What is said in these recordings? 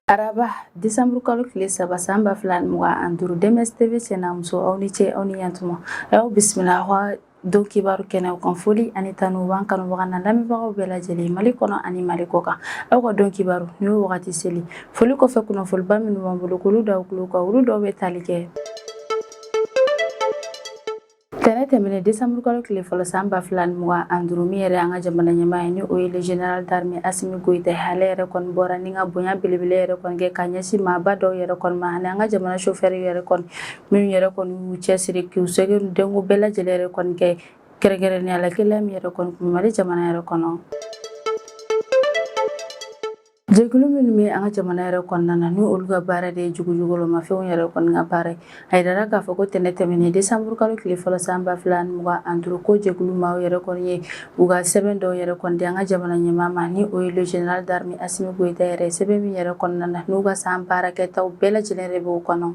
Araba, décembre kalo tile 3, san 2025, DMS TV cɛ n'a muso, aw ni ce, aw ni yantuma. Aw bisimila aw ka don kibaru kɛnɛw kan. Foli ani tanu b'an kanubaga na lamɛnbagaw bɛɛ lajɛlen, Mali kɔnɔ ani Mali kɔ kan. Aw ka don kibaru ni y'o wagati seli. Foli kɔfɛ, kunnafoniba minnu b'an bolo k'olu da aw tulo kan, olu dɔw bɛ tali kɛ: Tɛnɛ tɛmɛnen, décembre kalo tile fɔlɔ, san 2025, min yɛrɛ an ka jamana ɲɛmaa ye, ni o ye le général d'armée Assimi Goïta, ale yɛrɛ kɔni bɔra ni ka bonya belebele yɛrɛ kɔni kɛ ka ɲɛsin maaba dɔw yɛrɛ kɔni ma, ani an ka jamana chauffeur yɛrɛ kɔni, minnu yɛrɛ kɔni y'u cɛsiri k'u sɛgɛn denko bɛɛ lajɛlen yɛrɛ kɔni kɛ, kɛrɛnkɛrɛnnenya la gɛlɛya min yɛrɛ kɔni kun bɛ Mali jamana yɛrɛ kɔnɔ. Jɛkulu minnu bɛ an ka jamana yɛrɛ kɔnɔna na, ni olu ka baara de ye dugujukɔrɔmafɛnw yɛrɛ kɔni ka baara ye, a yirara k'a fɔ ko tɛnɛ tɛmɛnen, décembre kalo tile fɔlɔ, san 2025, ko jɛkulu maaw yɛrɛ kɔni ye u ka sɛbɛn dɔw yɛrɛ kɔni di an ka jamana ɲɛmaa ma, ni o ye le général d'armée Assimi Goïta yɛrɛ. Sɛbɛn min yɛrɛ kɔnɔna na, n'u ka san baarakɛtaw bɛɛ lajɛlen yɛrɛ b'o kɔnɔ.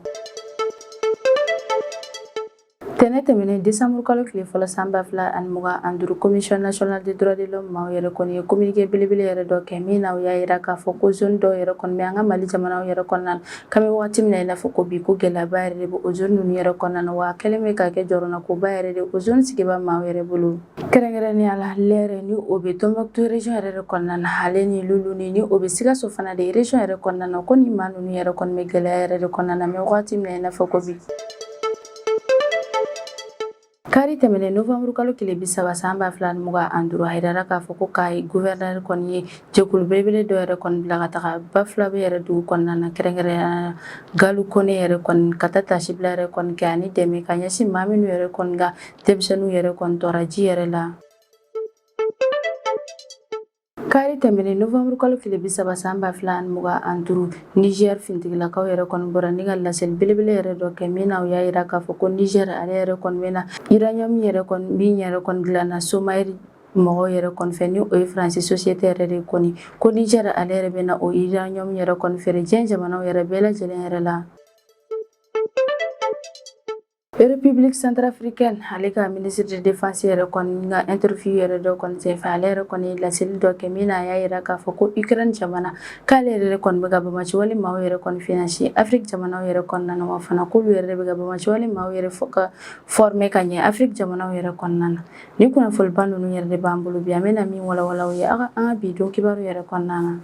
Tɛnɛ tɛmɛnen, décembre kalo tile fɔlɔ, san 2025, Commission nationale des droits de l'homme maaw yɛrɛ kɔni ye communiqué belebele yɛrɛ dɔ kɛ, min na u y'a yira k'a fɔ ko zone dɔw yɛrɛ kɔni bɛ an ka Mali jamanaw yɛrɛ kɔnɔna na, k'an bɛ wagati min na i n'a fɔ ko bi, ko gɛlɛyaba yɛrɛ de bɛ o zone ninnu yɛrɛ kɔnɔna na, wa a kɛlen bɛ ka kɛ jɔrɔnakoba yɛrɛ de o zone sigiba maaw yɛrɛ bolo. Kɛrɛnkɛrɛnnenya la, Lɛrɛ, ni o bɛ Tombouctou région yɛrɛ de kɔnɔna na, ale ni Loulouni, ni o bɛ Sikaso fana de région yɛrɛ kɔnɔna na, ko ni maa ninnu yɛrɛ kɔni bɛ gɛlɛya yɛrɛ de kɔnɔna na, mais wagati min na i n'a fɔ ko bi. Kari tɛmɛnen, novembre kalo tile 30, san 2025, a yirara k'a fɔ ko Kayi gouverneur kɔni ye jɛkulu belebele dɔ yɛrɛ kɔni bila ka taga Bafulabe yɛrɛ dugu kɔnɔna na, kɛrɛnkɛrɛnnenya la Galu Kone yɛrɛ kɔni, ka taa tasibila yɛrɛ kɔni kɛ ani dɛmɛ ka ɲɛsin maa minnu yɛrɛ kɔni ka denmisɛnninw yɛrɛ kɔni tɔra ji yɛrɛ la. Kari tɛmɛnen, novembre kalo tile 30, san 2025, Niger fintigilakaw yɛrɛ kɔni bɔra ni ka laseli belebele yɛrɛ dɔ kɛ, min na u y'a yira k'a fɔ ko Niger ale yɛrɛ kɔni bɛna uranium yɛrɛ kɔni min yɛrɛ kɔni dilanna Somaïr mɔgɔw yɛrɛ kɔni fɛ, ni o ye Faransi société yɛrɛ de kɔni, ko Niger ale yɛrɛ bɛna o uranium yɛrɛ kɔni feere diɲɛ jamanaw yɛrɛ bɛɛ lajɛlen yɛrɛ la. République centrafricaine ale ka ministre de défense yɛrɛ kɔni ka interview yɛrɛ dɔ kɔni senfɛ, ale yɛrɛ kɔni ye laseli dɔ kɛ, min na a y'a yira k'a fɔ ko Ukraine jamana k'ale yɛrɛ kɔni bɛ ka bamaciwale maaw yɛrɛ kɔni financer Afrique jamanaw yɛrɛ kɔnɔna na, wa fana k'olu yɛrɛ bɛ ka bamaciwale maaw yɛrɛ ka former ka ɲɛ Afrique jamanaw yɛrɛ kɔnɔna na. Ni kunnafoniba ninnu yɛrɛ de b'an bolo bi, an bɛna min walawala aw ye an ka bi don kibaru yɛrɛ kɔnɔna na.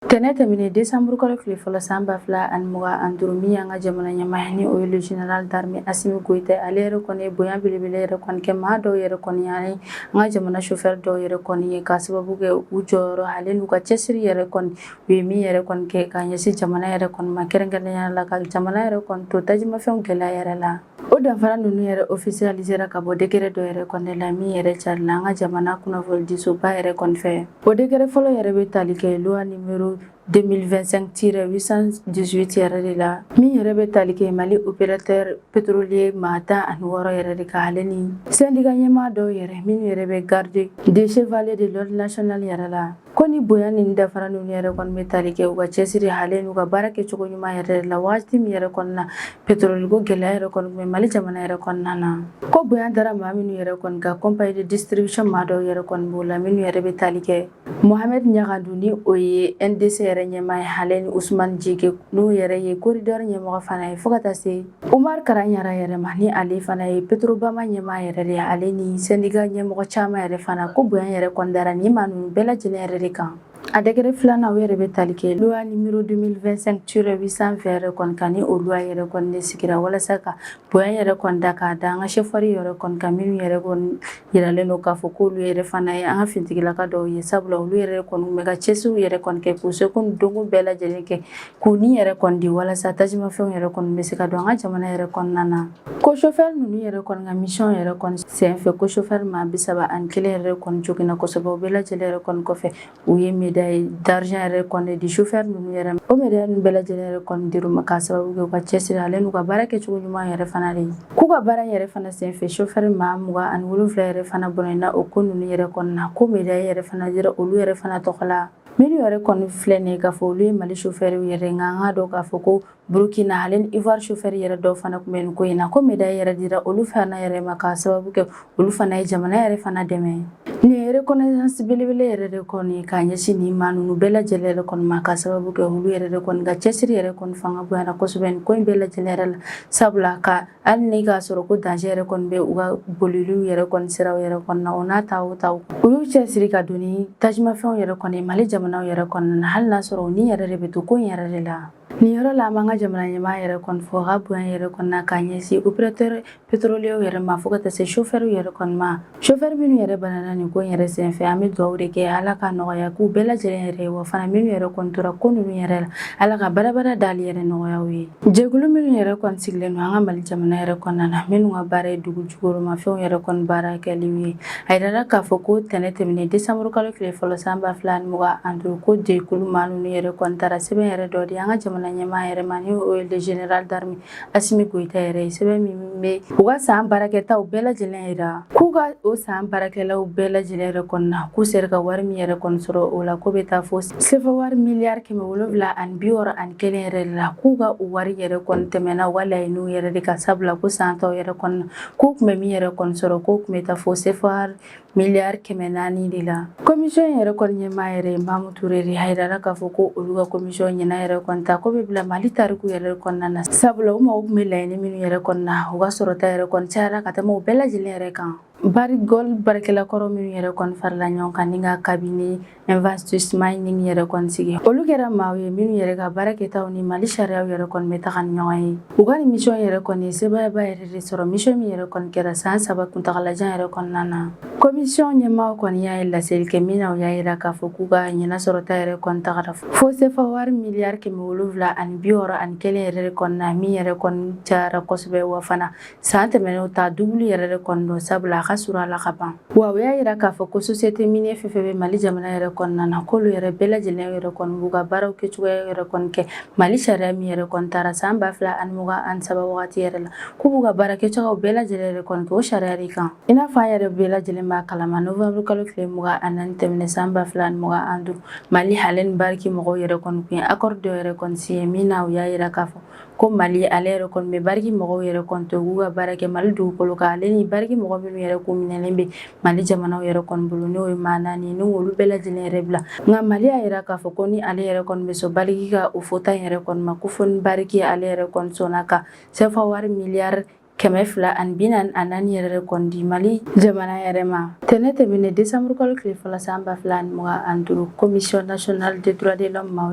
Tɛnɛ tɛmɛnen, décembre kalo tile fɔlɔ, san 2025, min y'an ka jamana ɲɛmaa ye, ni o ye le général d'armée Assimi Goïta, ale yɛrɛ kɔni ye bonya belebele yɛrɛ kɔni kɛ maa dɔw yɛrɛ kɔni ani an ka jamana chauffeur dɔw yɛrɛ kɔni ye, k'a sababu kɛ u jɔyɔrɔ ale n'u ka cɛsiri yɛrɛ kɔni, u ye min yɛrɛ kɔni kɛ ka ɲɛsin jamana yɛrɛ kɔni ma, kɛrɛnkɛrɛnnenya la ka jamana yɛrɛ kɔni to tajimafɛnw gɛlɛya yɛrɛ la. O danfara ninnu yɛrɛ officialisera ka bɔ décret dɔ yɛrɛ kɔni la, min yɛrɛ carila an ka jamana kunnafonidisoba yɛrɛ kɔni fɛ. O décret fɔlɔ yɛrɛ bɛ tali kɛ loi numéro 2025-818 yɛrɛ de la, min yɛrɛ bɛ tali kɛ Mali opérateur pétrolier maa 16 yɛrɛ de kan, ale ni syndicat ɲɛmaa dɔw yɛrɛ minnu yɛrɛ bɛ garde des chevaliers de l'ordre national yɛrɛ la. Ko ni bonya ni dafara ninnu yɛrɛ kɔni bɛ tali kɛ u ka cɛsiri ale n'u ka baara kɛcogo ɲuman yɛrɛ la, waati min yɛrɛ kɔnɔna na pétrole ko gɛlɛya yɛrɛ kɔni bɛ Mali jamana yɛrɛ kɔnɔna na. Ko bonya dara maa minnu yɛrɛ kɔni kan, compagnie de distribution maa dɔw yɛrɛ kɔni b'o la, minnu yɛrɛ bɛ tali kɛ Mohamed Ɲagadu, ni o ye NDC yɛrɛ ɲɛmaa ye, ale ni Usumani Jige, n'o yɛrɛ ye corridor ɲɛmɔgɔ fana ye, fo ka taa se Umar Karanyara yɛrɛ ma, ni ale fana ye Petrobama ɲɛmaa yɛrɛ de ye, ale ni syndicat ɲɛmɔgɔ caman yɛrɛ fana. Ko bonya yɛrɛ kɔni dara nin maa ninnu bɛɛ lajɛlen yɛrɛ de kan. A décret filanan, o yɛrɛ bɛ tali kɛ loi numéro 2025-820 yɛrɛ kɔni kan, ni o loi yɛrɛ kɔni de sigira walasa ka bonya yɛrɛ kɔni da k'a da an ka chauffeur yɛrɛ kɔni kan, minnu yɛrɛ kɔni yiralen don k'a fɔ k'olu yɛrɛ fana ye an ka finitigilaka dɔw ye, sabula olu yɛrɛ kɔni bɛ ka cɛsiriw yɛrɛ kɔni kɛ k'u seko ni dɔnko bɛɛ lajɛlen kɛ k'u ni yɛrɛ kɔni di walasa tajimafɛnw yɛrɛ kɔni bɛ se ka don an ka jamana yɛrɛ kɔnɔna na. Ko chauffeur ninnu yɛrɛ kɔni ka mission yɛrɛ kɔni senfɛ, ko chauffeur maa 31 yɛrɛ kɔni joginna kosɛbɛ. O bɛɛ lajɛlen yɛrɛ kɔni kɔfɛ, u ye médaille d'argent yɛrɛ kɔni di chauffeur ninnu yɛrɛ ma. O médaille ninnu bɛɛ lajɛlen yɛrɛ kɔni dir'u ma k'a sababu kɛ u ka cɛsiri ale n'u ka baara kɛcogo ɲuman yɛrɛ fana de ye. K'u ka baara yɛrɛ fana senfɛ, chauffeur maa 27 yɛrɛ fana bɔnɛna o ko ninnu yɛrɛ kɔni na. Ko médaille yɛrɛ fana dira olu yɛrɛ fana tɔgɔ la. Minnu yɛrɛ kɔni filɛ nin ye k'a fɔ olu ye Mali chauffeur yɛrɛ, nka an k'a dɔn k'a fɔ ko Burkina ale ni Ivoire chauffeur yɛrɛ dɔw fana tun bɛ nin ko in na, ko médaille yɛrɛ dira olu fana yɛrɛ ma k'a sababu kɛ olu fana ye jamana yɛrɛ fana dɛmɛ. Nin ye reconnaissance belebele yɛrɛ de kɔni ka ɲɛsin nin maa ninnu bɛɛ lajɛlen yɛrɛ kɔni ma, ka sababu kɛ olu yɛrɛ de kɔni ka cɛsiri yɛrɛ kɔni fanga bonyana kosɛbɛ nin ko in bɛɛ lajɛlen yɛrɛ la, sabula ka hali ni k'a sɔrɔ ko danger yɛrɛ kɔni bɛ u ka boliliw yɛrɛ kɔni siraw yɛrɛ kɔni na, o n'a ta o ta, u y'u cɛsiri ka don ni tajumafɛnw yɛrɛ kɔni Mali jamanaw yɛrɛ kɔnɔna na, hali n'a sɔrɔ u ni yɛrɛ de bɛ to ko in yɛrɛ de la. Nin yɔrɔ la, an b'an ka jamana ɲɛmaa yɛrɛ kɔni fɔ ka bonya yɛrɛ kɔni na ka ɲɛsin opérateur pétrolier yɛrɛ ma, fo ka taa se chauffeur yɛrɛ kɔni ma. Chauffeur minnu yɛrɛ banana nin ko in yɛrɛ senfɛ, an bɛ dugawu de kɛ Ala ka nɔgɔya k'u bɛɛ lajɛlen yɛrɛ ye. Wa fana, minnu yɛrɛ kɔni tora ko ninnu yɛrɛ la, Ala ka barabara dali yɛrɛ nɔgɔya u ye. Jɛkulu minnu yɛrɛ kɔni sigilen don an ka Mali jamana yɛrɛ kɔnɔna na, minnu ka baara ye dugu jukɔrɔmafɛnw yɛrɛ kɔni baara kɛliw ye, a yirala k'a fɔ ko tɛnɛ tɛmɛnen décembre kalo tile fɔlɔ san 2025, ko jɛkulu maa ninnu yɛrɛ kɔni taara sɛbɛn yɛrɛ dɔ di an ka jamana ɲɛmaa yɛrɛ ma, ni o ye le général d'armée Asimi Goyita yɛrɛ ye, sɛbɛn min bɛ u ka san baarakɛtaw bɛɛ lajɛlen yira, k'u ka o san baarakɛlaw bɛɛ lajɛlen yɛrɛ kɔni na, k'u sera ka wari min yɛrɛ kɔni sɔrɔ o la, k'o bɛ taa fo sefa wari miliyari 761 yɛrɛ de la, k'u ka o wari yɛrɛ kɔni tɛmɛna u ka laɲiniw yɛrɛ de kan, sabula ko san tɔw yɛrɛ kɔni na, k'u tun bɛ min yɛrɛ kɔni sɔrɔ, k'o tun bɛ taa fo sefa wari miliyari 400 de la. Commission yɛrɛ kɔni ɲɛmaa yɛrɛ ye Mamu Ture de. A yirala k'a fɔ ko olu ka commission ɲinan yɛrɛ kɔni ta ko bɛ bila Mali tariku yɛrɛ kɔnɔna na, sabula u mago tun bɛ laɲini minnu yɛrɛ kɔni na, u ka sɔrɔta yɛrɛ kɔni cayara ka tɛmɛ o bɛɛ lajɛlen yɛrɛ kan. Barrick Gold baarakɛla kɔrɔ minnu yɛrɛ kɔni farala ɲɔgɔn kan ni ka cabinet investissement mining yɛrɛ kɔni sigi, olu kɛra maaw ye minnu yɛrɛ ka baara kɛtaw ni Mali sariyaw yɛrɛ kɔni bɛ taga ni ɲɔgɔn ye. U ka nin mission yɛrɛ kɔni ye sebaayaba yɛrɛ de sɔrɔ, mission min yɛrɛ kɔni kɛra san 3 kuntagalajan yɛrɛ kɔnɔna na. Commission ɲɛmaaw kɔni y'a ye laseli kɛ min na, u y'a yira k'a fɔ k'u ka ɲinan sɔrɔta yɛrɛ kɔni tagara fo sefa wari miliyari 761 yɛrɛ de kɔni na, min yɛrɛ kɔni cayara kosɛbɛ. Wa fana, san tɛmɛnenw ta double yɛrɛ de kɔni don, sabula a ka surun a la ka ban. Wa u y'a yira k'a fɔ ko société minière fɛn fɛn bɛ Mali jamana yɛrɛ kɔnɔna na, k'olu yɛrɛ bɛɛ lajɛlen yɛrɛ kɔni b'u ka baaraw kɛcogoya yɛrɛ kɔni kɛ Mali sariya min yɛrɛ kɔni taara san 2023 wagati yɛrɛ la, k'u b'u ka baara kɛcogoyaw bɛɛ lajɛlen yɛrɛ kɔni kɛ o sariya de kan. I n'a fɔ an yɛrɛ bɛɛ lajɛlen b'a kalama, novembre kalo tile 24 tɛmɛnen san 2025, Mali ale ni Barrick mɔgɔw yɛrɛ kɔni kun ye accord dɔ yɛrɛ kɔni signé, min na u y'a yira k'a fɔ ko Mali ale yɛrɛ kɔni bɛ Barrick mɔgɔw yɛrɛ kɔni to k'u ka baara kɛ Mali dugukolo kan, ale ni Barrick mɔgɔ minnu yɛrɛ ko minɛlen bɛ Mali jamanaw yɛrɛ kɔni bolo, n'o ye maa naani, ni olu bɛɛ lajɛlen yɛrɛ bila. Nka Mali y'a yira k'a fɔ ko ni ale yɛrɛ kɔni bɛ sɔn Barrick ka o fɔta in yɛrɛ kɔni ma, ko fo ni Barrick ale yɛrɛ kɔni sɔnna ka sefa wari miliyari 244 yɛrɛ de kɔni di Mali jamana yɛrɛ ma. Tɛnɛ tɛmɛnen décembre kalo tile fɔlɔ san 2025, Commission nationale des droits de l'homme maaw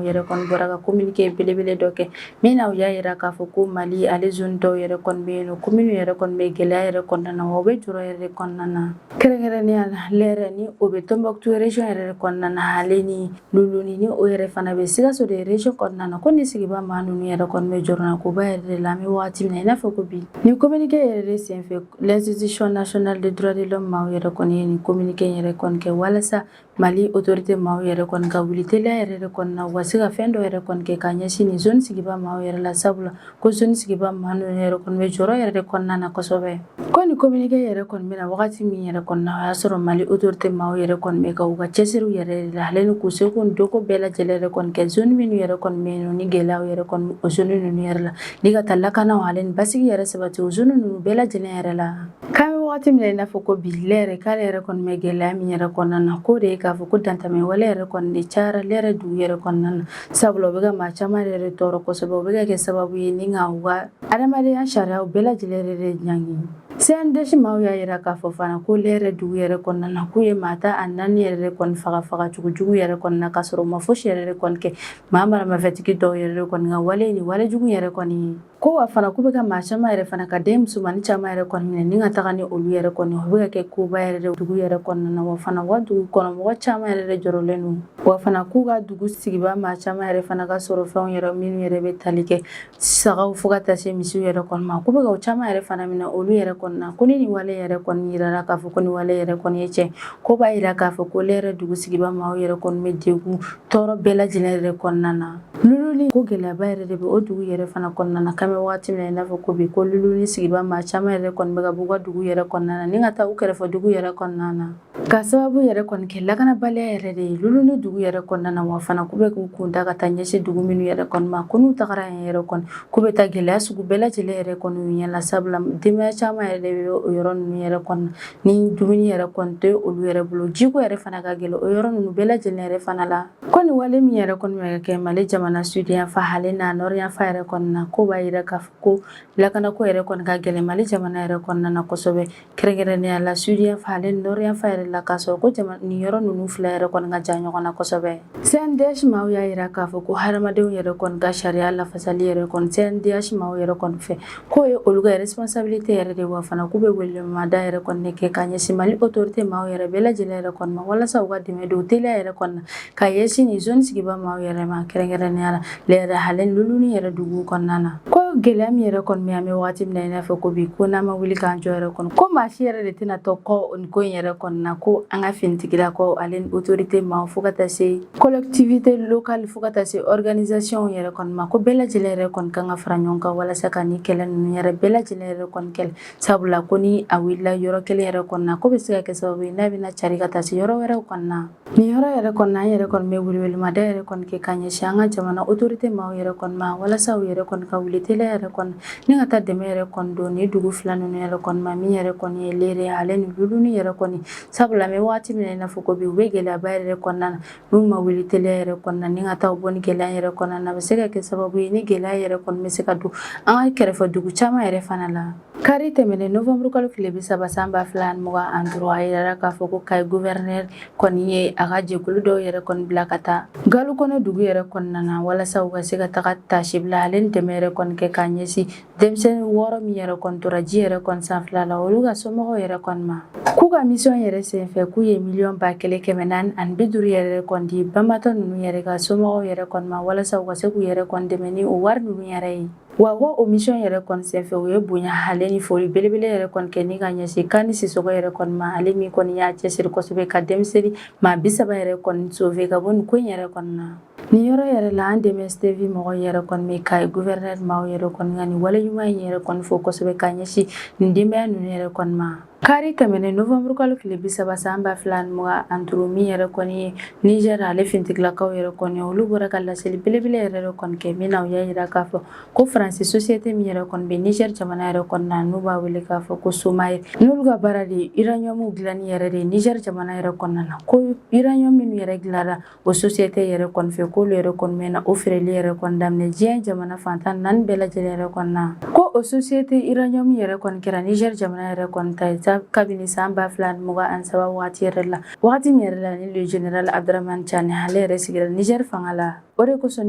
yɛrɛ kɔni bɔra ka communiqué belebele dɔ kɛ, min na u y'a yira k'a fɔ ko Mali ale zone dɔw yɛrɛ kɔni bɛ yen nɔ, ko minnu yɛrɛ kɔni bɛ gɛlɛya yɛrɛ kɔnɔna na, wa u bɛ jɔrɔ yɛrɛ de kɔnɔna na, kɛrɛnkɛrɛnnenya la Lɛrɛ, ni o bɛ Tombouctou région yɛrɛ de kɔnɔna na, ale ni Loulouni, ni o yɛrɛ fana bɛ Sikaso de région kɔnɔna na, ko ni sigiba maa ninnu yɛrɛ kɔni bɛ jɔrɔ na koba yɛrɛ de la an bɛ wagati min na i n'a fɔ ko bi. Nin communiqué yɛrɛ de senfɛ, l'institution nationale des droits de l'homme maaw yɛrɛ kɔni ye nin communiqué yɛrɛ kɔni kɛ walasa Mali autorité maaw yɛrɛ kɔni ka wuli teliya yɛrɛ de kɔni na, u ka se ka fɛn dɔ yɛrɛ kɔni kɛ ka ɲɛsin nin zone sigiba maaw yɛrɛ la, sabula ko zone sigiba maa ninnu yɛrɛ kɔni bɛ jɔrɔ yɛrɛ de kɔnɔna na kosɛbɛ. Ko nin communiqué yɛrɛ kɔni bɛna wagati min yɛrɛ kɔni na, o y'a sɔrɔ Mali autorité maaw yɛrɛ kɔni bɛ ka u ka cɛsiriw yɛrɛ de la, ale ni k'u seko ni dɔnko bɛɛ lajɛlen yɛrɛ kɔni kɛ zone minnu yɛrɛ kɔni bɛ yen nɔ, ni gɛlɛyaw yɛrɛ kɔni o zone ninnu yɛrɛ la, ni ka taa lakanaw ale ni basigi yɛrɛ sabati o zone ninnu bɛɛ lajɛlen yɛrɛ la. K'an bɛ wagati min na i n'a fɔ ko bi, Lɛrɛ k'ale yɛrɛ kɔni bɛ gɛlɛya min yɛrɛ kɔnɔna na, k'o de ye k'a fɔ ko dantamɛ wale yɛrɛ kɔni de cayara Lɛrɛ dugu yɛrɛ kɔnɔna na, sabula u bɛ ka maa caman yɛrɛ tɔɔrɔ kosɛbɛ, u bɛ ka kɛ sababu ye ni ka u ka adamadenya sariyaw bɛɛ lajɛlen yɛrɛ de ɲangi. CNDH maaw y'a yira k'a fɔ fana ko Lɛrɛ dugu yɛrɛ kɔnɔna na, k'u ye maa 14 yɛrɛ de kɔni faga faga cogo jugu yɛrɛ kɔnɔna na, k'a sɔrɔ u ma fosi yɛrɛ de kɔni kɛ. Maa maramafɛntigi dɔw yɛrɛ de kɔni ka wale ni wale jugu yɛrɛ kɔni ye ko, wa fana k'u bɛ ka maa caman yɛrɛ fana ka den musomannin caman yɛrɛ kɔni minɛ ni ka taga ni olu yɛrɛ kɔni, o bɛ ka kɛ koba yɛrɛ de dugu yɛrɛ kɔnɔna na. Wa fana, u ka dugu kɔnɔ mɔgɔ caman yɛrɛ de jɔrɔlen don. Wa fana, k'u ka dugu sigibaa maa caman yɛrɛ fana ka sɔrɔ fɛnw yɛrɛ minnu yɛrɛ bɛ tali kɛ sagaw fo ka taa se misiw yɛrɛ kɔni ma, k'u bɛ ka o caman yɛrɛ fana minɛ olu yɛrɛ kɔni na. Ko ni nin wale yɛrɛ kɔni yirala k'a fɔ ko nin wale yɛrɛ kɔni ye tiɲɛ, ko b'a yira k'a fɔ ko Lɛrɛ dugu sigibaa maaw yɛrɛ kɔni bɛ degun tɔɔrɔ bɛɛ lajɛlen yɛrɛ kɔnɔna na. Loulouni, ko gɛlɛyaba yɛrɛ de bɛ o dugu yɛrɛ fana kɔnɔna na. K'an bɛ wagati min na i n'a fɔ ko bi, ko Loulouni sigibaa maa caman yɛrɛ kɔni bɛ ka b'u ka dugu yɛrɛ kɔnɔna na ni ka taa u kɛrɛfɛ dugu yɛrɛ kɔnɔna na, ka sababu yɛrɛ kɔni kɛ lakanabaliya yɛrɛ de ye Loulouni dugu yɛrɛ kɔnɔna na. Wa fana, k'u bɛ k'u kun da ka taa ɲɛsin dugu minnu yɛrɛ kɔni ma, ko n'u tagara yen yɛrɛ kɔni, k'u bɛ taa gɛlɛya sugu bɛɛ lajɛlen yɛrɛ kɔni ɲɛ la, sabula denbaya caman yɛrɛ yɛrɛ de bɛ o yɔrɔ ninnu yɛrɛ kɔnɔ, ni dumuni yɛrɛ kɔni tɛ olu yɛrɛ bolo, jiko yɛrɛ fana ka gɛlɛn o yɔrɔ ninnu bɛɛ lajɛlen yɛrɛ fana la. Ko nin wale min yɛrɛ kɔni bɛ ka kɛ Mali jamana sud yanfan ale n'a nord yanfan yɛrɛ kɔni na, ko b'a yira k'a fɔ ko lakanako yɛrɛ kɔni ka gɛlɛn Mali jamana yɛrɛ kɔnɔna na kosɛbɛ, kɛrɛnkɛrɛnnenya la sud yanfan ale nord yanfan yɛrɛ la, k'a sɔrɔ ko nin yɔrɔ ninnu fila yɛrɛ kɔni ka jan ɲɔgɔn na kosɛbɛ. CNDH maaw y'a yira k'a fɔ ko hadamadenw yɛrɛ kɔni ka sariya lafasali yɛrɛ kɔni CNDH maaw yɛrɛ kɔni fɛ, k'o ye olu ka responsabilité yɛrɛ de, wa fana k'u bɛ welewelemada yɛrɛ kɔni kɛ ka ɲɛsin Mali autorité maaw yɛrɛ bɛɛ lajɛlen yɛrɛ kɔni ma, walasa u ka dɛmɛ don teliya yɛrɛ kɔni na ka ɲɛsin nin zone sigiba maaw yɛrɛ ma, kɛrɛnkɛrɛnnenya la Lɛrɛ ale Luluni yɛrɛ dugu kɔnɔna na. Ko gɛlɛya min yɛrɛ kɔni bɛ, an bɛ waati min na i n'a fɔ ko bi, ko n'an ma wuli k'an jɔ yɛrɛ kɔni, ko maa si yɛrɛ de tɛna to kɔ nin ko in yɛrɛ kɔni na, ko an ka finitigilakaw ale ni autorité maaw, fo ka taa se collectivité locale, fo ka taa se organisation yɛrɛ kɔni ma, ko bɛɛ lajɛlen yɛrɛ kɔni kan ka fara ɲɔgɔn kan walasa ka nin kɛlɛ ninnu yɛrɛ bɛɛ lajɛlen yɛrɛ kɔni kɛlɛ, sabula ko ni a wulila yɔrɔ kelen yɛrɛ kɔni na, ko bɛ se ka kɛ sababu ye n'a bɛna cari ka taa se yɔrɔ wɛrɛw kɔni na. Nin yɔrɔ yɛrɛ kɔni na, an yɛrɛ kɔni bɛ welewelemada yɛrɛ kɔni kɛ ka ɲɛsin an ka jamana autorité maaw yɛrɛ kɔni ma, walasa u yɛrɛ kɔni ka wuli teliya yɛrɛ kɔni ni ka taa dɛmɛ yɛrɛ kɔni don nin dugu fila ninnu yɛrɛ kɔni ma, min yɛrɛ kɔni ye Lere ale ni Luluni yɛrɛ kɔni, sabula an bɛ waati min na i n'a fɔ ko bi, u bɛ gɛlɛyaba yɛrɛ kɔnɔna na. N'u ma wuli teliya yɛrɛ kɔnɔna ni ka taa bɔ ni gɛlɛya yɛrɛ kɔnɔna na, a bɛ se ka kɛ sababu ye ni gɛlɛya yɛrɛ kɔni bɛ se ka don an ka kɛrɛfɛ dugu caman yɛrɛ fana la. Kari tɛmɛnen novembre kalo tile 30 san 2025, a yirara k'a fɔ ko Kayi gouverneur kɔni ye a ka jɛkulu dɔw yɛrɛ kɔni bila ka taa Galukɔnɔ dugu yɛrɛ kɔnɔna na, walasa u ka se ka taga taasibila ale ni dɛmɛ yɛrɛ kɔni kɛ k'a ɲɛsin denmisɛnnin 6 min yɛrɛ kɔni tora ji yɛrɛ kɔni sanfɛla la, olu ka somɔgɔw yɛrɛ kɔni ma. K'u ka mission yɛrɛ senfɛ, k'u ye miliyɔn 1450 yɛrɛ kɔni di banbatɔ ninnu yɛrɛ ka somɔgɔw yɛrɛ kɔni ma, walasa u ka se k'u yɛrɛ kɔni dɛmɛ ni o wari ninnu yɛrɛ ye. Wa ko o mission yɛrɛ kɔni senfɛ, u ye bonya ale ni foli belebele yɛrɛ kɔni kɛ ni ka ɲɛsin Kani Sisɔkɔ yɛrɛ kɔni ma, ale min kɔni y'a cɛsiri kosɛbɛ ka denmisɛnnin maa 30 yɛrɛ kɔni sauver ka bɔ nin ko in yɛrɛ kɔni na. Nin yɔrɔ yɛrɛ la, an dɛmɛ TV mɔgɔw yɛrɛ kɔni bɛ Kayi gouverneur maaw yɛrɛ kɔni ka nin wale ɲuman in yɛrɛ kɔni fo kosɛbɛ ka ɲɛsin nin denbaya ninnu yɛrɛ kɔni ma. Kari tɛmɛnen novembre kalo tile 30 san 2025, min yɛrɛ kɔni ye Niger ale finitigilakaw yɛrɛ kɔni, olu bɔra ka laseli belebele yɛrɛ de kɔni kɛ, min na u y'a yira k'a fɔ ko Faransi société min yɛrɛ kɔni bɛ Niger jamana yɛrɛ kɔni na, n'u b'a wele k'a fɔ ko Somaïr, n'olu ka baara de ye uranium dilanni yɛrɛ de ye Niger jamana yɛrɛ kɔnɔna na, ko uranium minnu yɛrɛ dilanna o société yɛrɛ kɔni fɛ, k'olu yɛrɛ kɔni bɛna o feereli yɛrɛ kɔni daminɛ diɲɛ jamana fan 14 bɛɛ lajɛlen yɛrɛ kɔni na. Ko o société uranium yɛrɛ kɔni kɛra Niger jamana yɛrɛ kɔni ta ye kabini san 2023 waati yɛrɛ la, waati min yɛrɛ la ni le général Abdourahamane Tiani ale yɛrɛ sigira Niger fanga la. O de kosɔn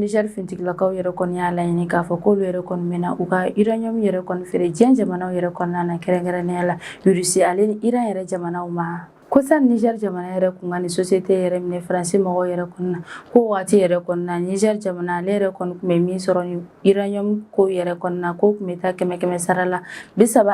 Niger finitigilakaw yɛrɛ kɔni y'a laɲini k'a fɔ k'olu yɛrɛ kɔni bɛna u ka uranium yɛrɛ kɔni feere diɲɛ jamanaw yɛrɛ kɔnɔna na, kɛrɛnkɛrɛnnenya la Russie ale ni Iran yɛrɛ jamanaw ma. Ko sani Niger jamana yɛrɛ kun ka nin société yɛrɛ minɛ Faransi mɔgɔw yɛrɛ kɔni na, ko waati yɛrɛ kɔni na, Niger jamana ale yɛrɛ kɔni tun bɛ min sɔrɔ ni uranium ko yɛrɛ kɔni na, ko tun bɛ taa kɛmɛ kɛmɛ sara la 36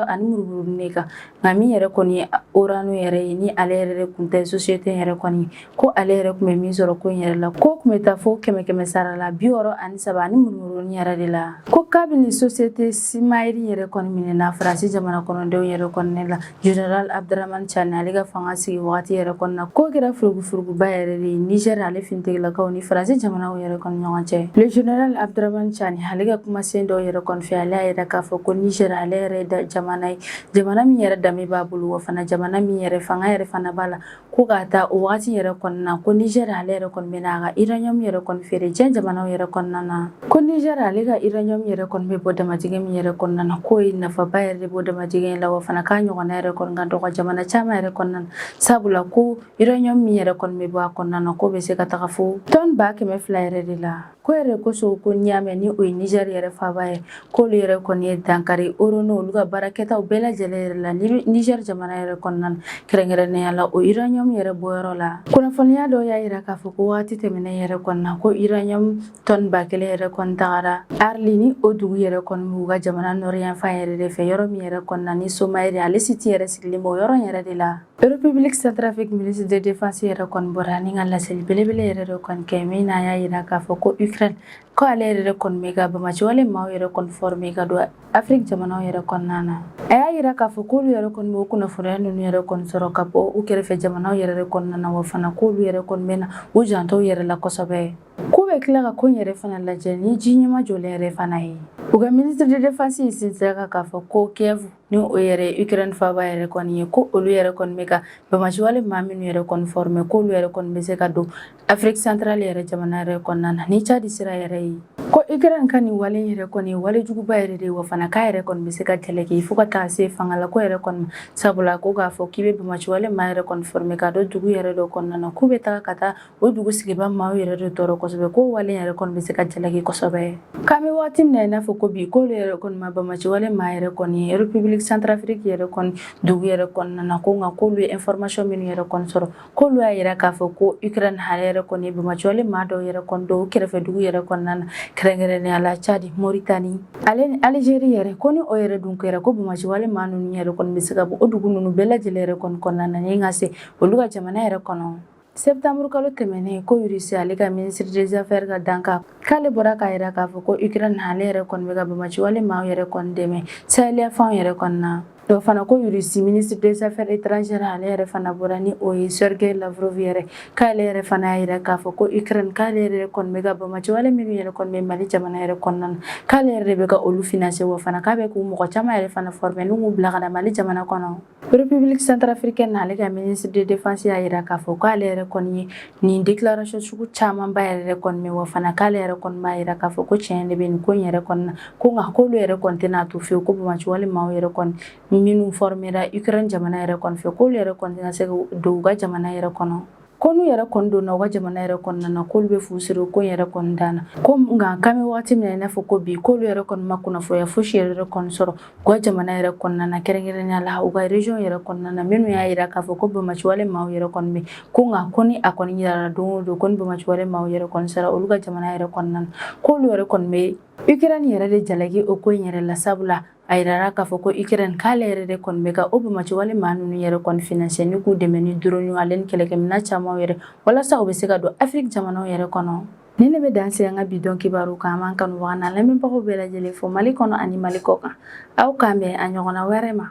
ani murumuru de kan. Nka min yɛrɛ kɔni ye Orano yɛrɛ ye, ni ale yɛrɛ de kun tɛ société yɛrɛ kɔni, ko ale yɛrɛ tun bɛ min sɔrɔ ko in yɛrɛ la, ko tun bɛ taa fo kɛmɛ kɛmɛ sara la 63 ani murumuru yɛrɛ de la. Ko kabini société Somaïr yɛrɛ kɔni minɛna Faransi jamana kɔnɔdenw yɛrɛ kɔni la, général Abdourahamane Tiani ale ka fanga sigi waati yɛrɛ kɔnɔna na, ko kɛra furugufuruguba yɛrɛ de ye Niger ale finitigilakaw ni Faransi jamanaw yɛrɛ kɔni ɲɔgɔn cɛ. Le général Abdourahamane Tiani ale ka kumasen dɔw yɛrɛ kɔni fɛ, ale y'a yira k'a fɔ ko Niger ale yɛrɛ jamana ye jamana min yɛrɛ danbe b'a bolo, wa fana jamana min yɛrɛ fanga yɛrɛ fana b'a la. Ko k'a ta o waati yɛrɛ kɔnɔna na, ko Niger ale yɛrɛ kɔni bɛna a ka uranium yɛrɛ kɔni feere diɲɛ jamanaw yɛrɛ kɔnɔna na. Ko Niger ale ka uranium yɛrɛ kɔni bɛ bɔ damajigin min yɛrɛ kɔnɔna na, k'o ye nafaba yɛrɛ de bɔ damajigin la, wa fana k'a ɲɔgɔnna yɛrɛ kɔni ka dɔgɔ jamana caman yɛrɛ kɔnɔna na, sabula ko uranium min yɛrɛ kɔni bɛ bɔ a kɔnɔna na, k'o bɛ se ka taga fo tɔni 200,000 yɛrɛ de la. Ko yɛrɛ kosɔn, ko Niamey ni o ye Niger yɛrɛ faaba ye, k'olu yɛrɛ kɔni ye dankari Orano olu ka baarakɛtaw bɛɛ lajɛlen yɛrɛ la Niger jamana yɛrɛ kɔnɔna na, kɛrɛnkɛrɛnnenya la o uranium yɛrɛ bɔyɔrɔ la. Kunnafoniya dɔw y'a yira k'a fɔ ko waati tɛmɛnen yɛrɛ kɔni na, ko uranium tɔni 1000 yɛrɛ kɔni tagara Arlit, ni o dugu yɛrɛ kɔni b'u ka jamana nord yanfan yɛrɛ de fɛ, yɔrɔ min yɛrɛ kɔni na ni Somaïr ale site yɛrɛ sigilen b'o yɔrɔ yɛrɛ de la. République Centrafrique ministre de défense yɛrɛ kɔni bɔra ni ka laseli belebele yɛrɛ de kɔni kɛ, min n'a y'a yira k'a fɔ ko Ukraine ko ale yɛrɛ de kɔni bɛ ka bamaciwale maaw yɛrɛ kɔni former ka don Afrique jamanaw yɛrɛ kɔnɔna na. A y'a yira k'a fɔ k'olu yɛrɛ kɔni b'o kunnafoniya ninnu yɛrɛ kɔni sɔrɔ ka bɔ u kɛrɛfɛ jamanaw yɛrɛ de kɔnɔna na, wa fana k'olu yɛrɛ kɔni bɛ na u janto yɛrɛ la kosɛbɛ. K'u bɛ tila ka ko in yɛrɛ fana lajɛ ni ji ɲɛma jɔlen yɛrɛ fana ye. U ka ministre de défense ye sinsin kan k'a fɔ ko Kiev Ni o yɛrɛ Ukraine faaba yɛrɛ kɔni ye, ko olu yɛrɛ kɔni bɛ ka banbaanciwale maa minnu yɛrɛ kɔni former, k'olu yɛrɛ kɔni bɛ se ka don Afrique centrale yɛrɛ jamana yɛrɛ kɔnɔna na ni Tchad sira yɛrɛ ye. Ko Ukraine ka nin wale yɛrɛ kɔni ye wale juguba yɛrɛ de ye, wa fana k'a yɛrɛ kɔni bɛ se ka kɛlɛ kɛ fo ka taa se fangalako yɛrɛ kɔni ma, sabula ko k'a fɔ k'i bɛ banbaanciwale maa yɛrɛ kɔni former ka don dugu yɛrɛ dɔ kɔnɔna na, k'u bɛ taga ka taa o dugu sigibaa maaw yɛrɛ de tɔɔrɔ kosɛbɛ, ko wale yɛrɛ kɔni bɛ se ka jalaki kosɛbɛ. K'an bɛ waati min na i n'a fɔ ko bi, k'olu yɛrɛ kɔni ma banbaanciwale maa yɛrɛ kɔni ye République Centrafrique yɛrɛ kɔni dugu yɛrɛ kɔnɔna na, ko nka k'olu ye information minnu yɛrɛ kɔni sɔrɔ, k'olu y'a yira k'a fɔ ko Ukraine ale yɛrɛ kɔni ye banbaanciwale maa dɔw yɛrɛ kɔni don u kɛrɛfɛ dugu yɛrɛ kɔnɔna na, kɛrɛnkɛrɛnnenya la Tchad, Mauritanie ale ni Algérie yɛrɛ. Ko ni o yɛrɛ dun kɛra, ko banbaanciwale maa ninnu yɛrɛ kɔni bɛ se ka bɔ o dugu ninnu bɛɛ lajɛlen yɛrɛ kɔni kɔnɔna na ni ka se olu ka jamana yɛrɛ kɔnɔ. Septembre kalo tɛmɛnen, ko Russie ale ka ministre des affaires ka dankan, k'ale bɔra k'a yira k'a fɔ ko Ukraine ale yɛrɛ kɔni bɛ ka banbaanciwale maaw yɛrɛ kɔni dɛmɛ Sahel yanfanw yɛrɛ kɔni na. Dɔ fana ko Russie ministre des affaires étrangères ale yɛrɛ fana bɔra, ni o ye Sergei Lavrov yɛrɛ, k'ale yɛrɛ fana y'a yira k'a fɔ ko Ukraine k'ale yɛrɛ kɔni bɛ ka banbaanciwale minnu yɛrɛ kɔni bɛ Mali jamana yɛrɛ kɔnɔna na, k'ale yɛrɛ de bɛ ka olu financer, wa fana k'a bɛ k'u mɔgɔ caman yɛrɛ fana former ni k'u bila ka na Mali jamana kɔnɔ. République centrafricaine ale ka ministre de défense y'a yira k'a fɔ k'ale yɛrɛ kɔni ye nin déclaration sugu camanba yɛrɛ kɔni mɛn, wa fana k'ale yɛrɛ kɔni b'a yira k'a fɔ ko tiɲɛ de bɛ nin ko in yɛrɛ kɔni na, ko nka k'olu yɛrɛ kɔni tɛna to fiyewu ko banbaanciwale maaw yɛrɛ kɔni minnu formera Ukraine jamana yɛrɛ kɔni fɛ, k'olu yɛrɛ kɔni tɛna se ka don u ka jamana yɛrɛ kɔnɔ, ko n'u yɛrɛ kɔni donna u ka jamana yɛrɛ kɔnɔna na, k'olu bɛ fu siri ko in yɛrɛ kɔni dan na. Ko nka k'an bɛ waati min na i n'a fɔ ko bi, k'olu yɛrɛ kɔni ma kunnafoniya fosi yɛrɛ kɔni sɔrɔ u ka jamana yɛrɛ kɔnɔna na, kɛrɛnkɛrɛnnenya la u ka région yɛrɛ kɔnɔna na, minnu y'a yira k'a fɔ ko banbaanciwale maaw yɛrɛ kɔni bɛ. Ko nka ko ni a kɔni yirara don o don ko ni banbaanciwale maaw yɛrɛ kɔni sera olu ka jamana yɛrɛ kɔnɔna na, k'olu yɛrɛ kɔni bɛ Ukraine yɛrɛ de jalaki o ko in yɛrɛ la, sabula a yirara k'a fɔ ko Ukraine k'ale yɛrɛ de kɔni bɛ ka o banbaanciwale maa ninnu yɛrɛ kɔni financer ni k'u dɛmɛ ni drone ale ni kɛlɛkɛminɛn caman yɛrɛ, walasa u bɛ se ka don Afrique jamanaw yɛrɛ kɔnɔ. Ni ne bɛ dan sigi an ka bi dɔn kibaru kan. An b'an kanubaga n'an lamɛnbagaw bɛɛ lajɛlen fo Mali kɔnɔ ani Mali kɔ kan. Aw k'an bɛn a ɲɔgɔnna wɛrɛ ma.